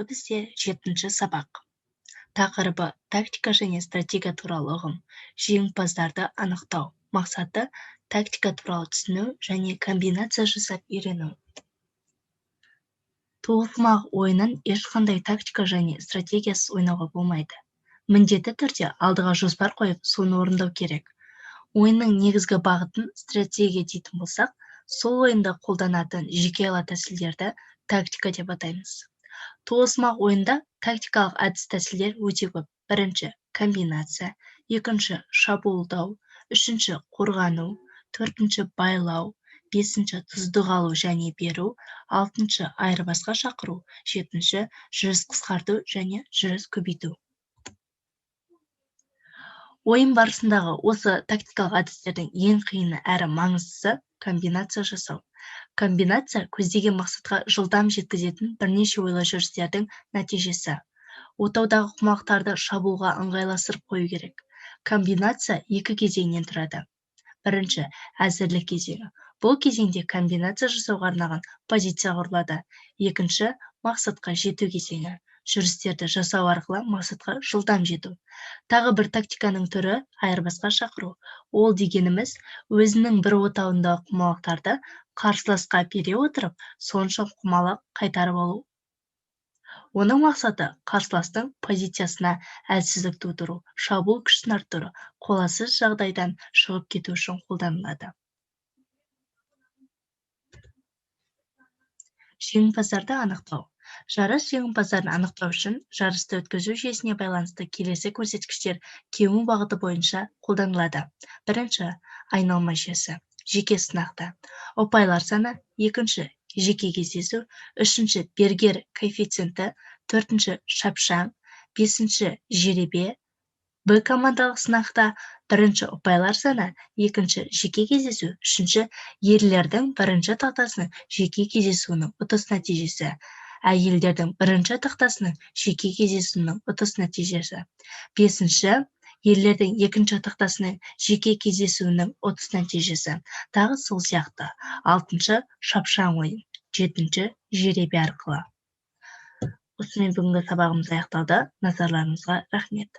Бүгінгі бізде жетінші сабақ. Тақырыбы: тактика және стратегия туралы ұғым, жеңімпаздарды анықтау. Мақсаты: тактика туралы түсіну және комбинация жасап үйрену. Тоғызқұмалақ ойынын ешқандай тактика және стратегиясыз ойнауға болмайды. Міндетті түрде алдыға жоспар қойып, соны орындау керек. Ойынның негізгі бағытын стратегия дейтін болсақ, сол ойында қолданатын жеке айла-тәсілдерді тактика деп атаймыз. Тоғызқұмалақ ойында тактикалық әдіс-тәсілдер өте көп. Бірінші – комбинация, екінші – шабуылдау, үшінші – қорғану, төртінші – байлау, бесінші – тұздық алу және беру, алтыншы – айырбасқа шақыру, жетінші – жүріс қысқарту және жүріс көбейту. Ойын барысындағы осы тактикалық әдістердің ең қиыны әрі маңыздысы – комбинация жасау. Комбинация – көздеген мақсатқа жылдам жеткізетін бірнеше ойлы жүрістердің нәтижесі. Отаудағы құмалақтарды шабуылға ыңғайластырып қою керек. Комбинация екі кезеңнен тұрады. Бірінші – әзірлік кезеңі. Бұл кезеңде комбинация жасауға арналған позиция құрылады. Екінші – мақсатқа жету кезеңі. Жүрістерді жасау арқылы мақсатқа жылдам жету. Тағы бір тактиканың түрі – айырбасқа шақыру. Ол дегеніміз – өзінің бір отауындағы құмалақтарды қарсыласқа бере отырып, сонша құмалақ қайтарып алу. Оның мақсаты – қарсыластың позициясына әлсіздік тудыру, шабуыл күшін арттыру, қолайсыз жағдайдан шығып кету үшін қолданылады. Жеңімпаздарды анықтау. Жарыс жеңімпаздарын анықтау үшін жарысты өткізу жүйесіне байланысты келесі көрсеткіштер кему бағыты бойынша қолданылады. Бірінші – айналма жүйесі, жеке сынақта ұпайлар саны, екінші – жеке кездесу, үшінші – Бергер коэффициенті, төртінші – шапшаң, бесінші – жеребе. Б командалық сынақта бірінші – ұпайлар саны, екінші – жеке кездесу, үшінші – ерлердің бірінші тақтасының жеке кездесуінің ұтыс нәтижесі, әйелдердің бірінші тақтасының жеке кездесуінің ұтыс нәтижесі, бесінші – ерлердің екінші тақтасының жеке кездесуінің ұтыс нәтижесі, тағы сол сияқты. Алтыншы – шапшаң ойын, жетінші – жеребе арқылы. Осымен бүгінгі сабағымыз аяқталды. Назарларыңызға рахмет.